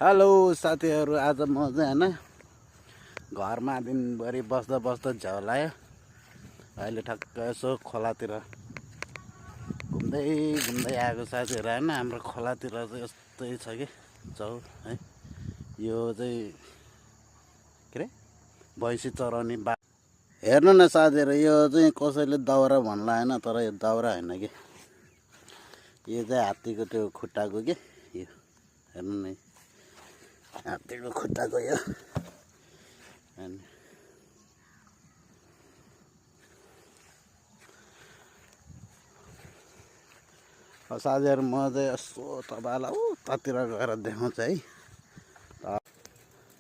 Hello साथीहरू, आज म चाहिँ होइन घरमा दिनभरि बस्दा बस्दा झ्याउ लाग्यो। अहिले ठक्क यसो खोलातिर घुम्दै घुम्दै आएको साथीहरू होइन। हाम्रो खोलातिर चाहिँ यस्तै छ कि झ्याउ है। यो चाहिँ के अरे भैँसी चराउने हेर्नु न साथीहरू, यो चाहिँ कसैले दाउरा भन्ला होइन, तर यो दाउरा होइन कि यो चाहिँ हात्तीको त्यो खुट्टाको के यो हेर्नु न, हात्तीको खुट्टाको यो। अनि साथीहरू, म चाहिँ यसो तपाईँलाई उतातिर गएर देखाउँछु है।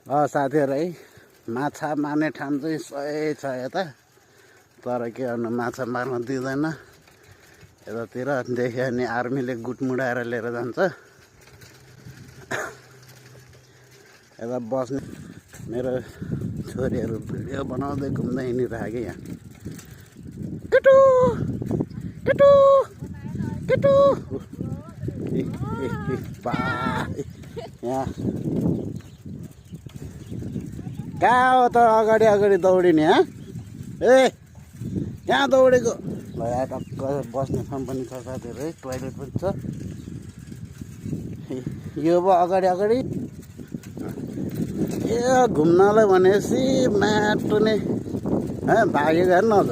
साथीहरू है, माछा मार्ने ठाउँ चाहिँ सही छ यता, तर के गर्नु, माछा मार्न दिँदैन यतातिर। देख्यो भने आर्मीले गुटमुडाएर लिएर जान्छ। यता बस्ने मेरो छोरीहरू भिडियो बनाउँदै घुम्दै हिँडिरहेको यहाँ। केटु केटु केटु यहाँ कहाँ हो त अगाडि अगाडि दौडिने? ए कहाँ दौडेको? ल यहाँ टक्क बस्ने ठाउँ पनि छ साथीहरू है, टोइलेट पनि छ। यो भयो अगाडि अगाडि। ए घुम्नलाई भनेपछि माटो नै भागेको हेर्नु त।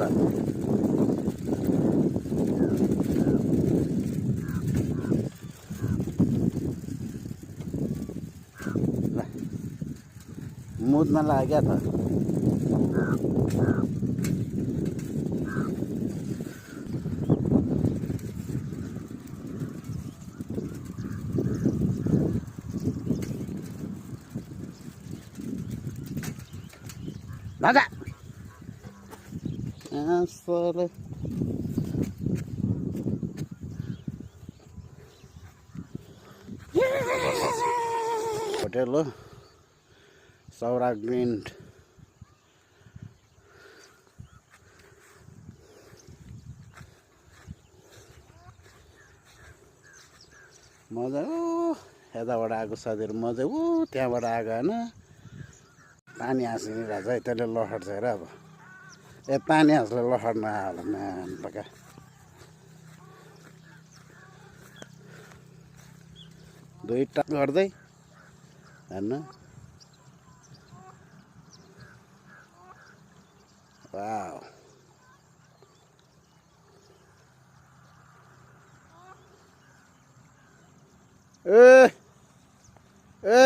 मुद्न लाग्यो त। दादा होटेल हो सौरा ग्रिन। म चाहिँ यताबाट आएको साथीहरू, म चाहिँ त्यहाँबाट आएको होइन। पानी हाँसिरहेको छ है, त्यसले लहड्छ हेर। अब ए पानी हाँसले लहड्न आयो म्यान पका। दुईटा गर्दै हेर्नु। वाउ ए ए